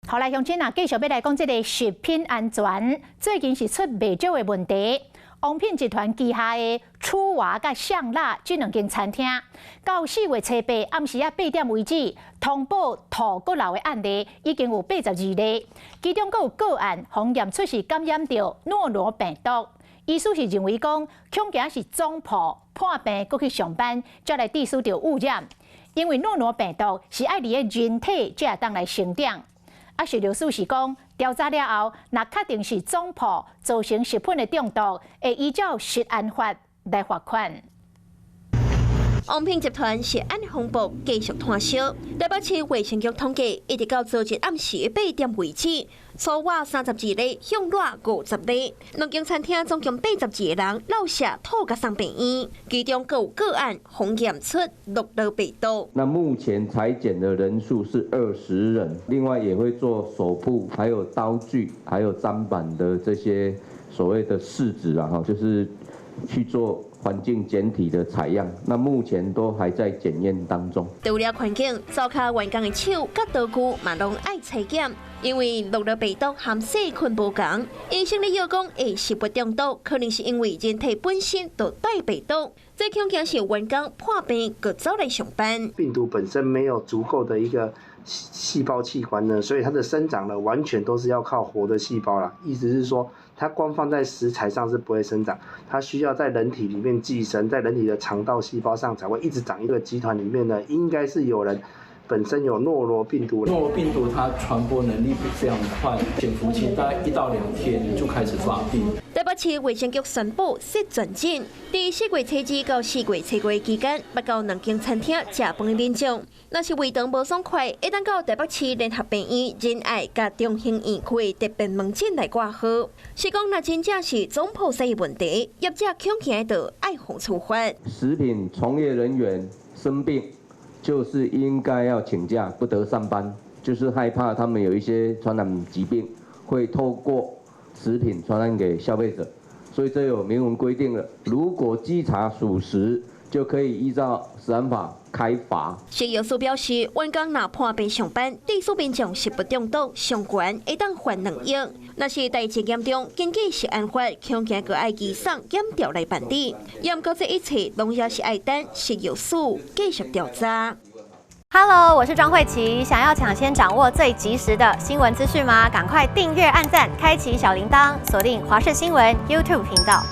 好來，鄉親啊，繼續欲來講這个食品安全，最近是出袂少的問題。王品集團旗下的楚華佮香辣這兩間餐廳，到4月初8暗時仔8點為止，通報吐閣流的案例已經有82例，其中閣有個案予驗出是感染著諾羅病毒。醫師是認為講，恐驚是總鋪破病閣去上班，才來致使著污染。因為諾羅病毒是愛佇个人體才會當來生長。啊，食藥署是講調查了後，若確定是總鋪造成食品的中毒，會依照食安法來罰款。王品集團食安風暴繼續湠燒。台北市衛生局統計，一直到昨日暗時8點為止，楚華32例，香辣50例，兩間餐廳總共82個人落瀉吐佮送病院，其中閣有個案予驗出諾羅病毒。那目前採檢的人數是20人，另外也會做手部、還有刀具、還有砧板的這些所謂的試紙啊，哈，就是去做環境檢體的採樣，那目前都還在檢驗當中。除了環境，灶跤員工的手佮刀具嘛攏愛採檢，因為諾羅病毒和細菌無仝。醫生咧又講，會食物中毒，可能是因為人體本身就帶病毒。這恐驚是員工破病，閣走來上班。病毒本身沒有足夠的一個細胞器官呢，所以它的生長呢，完全都是要靠活的細胞啦。意思是說，它光放在食材上是不會生長，它需要在人體裡面寄生，在人體的腸道細胞上才會一直長。一個集團裡面呢，應該是有人本身有諾羅病毒。諾羅病毒它傳播能力非常快，潛伏期大概1到2天就開始發病。台北市衛生局宣布設全診，佇4月初2到4月初5期間，欲到兩間餐廳食飯的民眾，若是胃腸無爽快，會當到台北市聯合病院仁愛佮中興院區的特別門診來掛號。是講，若真正是總鋪生意問題，業者恐驚著愛予處罰。食品從業人員生病，就是應該要請假，不得上班，就是害怕他們有一些傳染疾病，會透過食品傳染給消費者，所以這有明文規定了。如果稽查屬實，就可以依照食安法開罰。食藥署表示，員工若破病上班，致使民眾食物中毒，上懸會當罰2億。若是代誌嚴重，根據食安法，恐驚閣愛移送檢調來辦理。毋過這一切，攏猶是愛等食藥署繼續調查。 Hello，我是莊慧琪。想要搶先掌握最及時的新聞資訊嗎？趕快訂閱、按讚、開啟小鈴鐺，鎖定華視新聞 YouTube 頻道。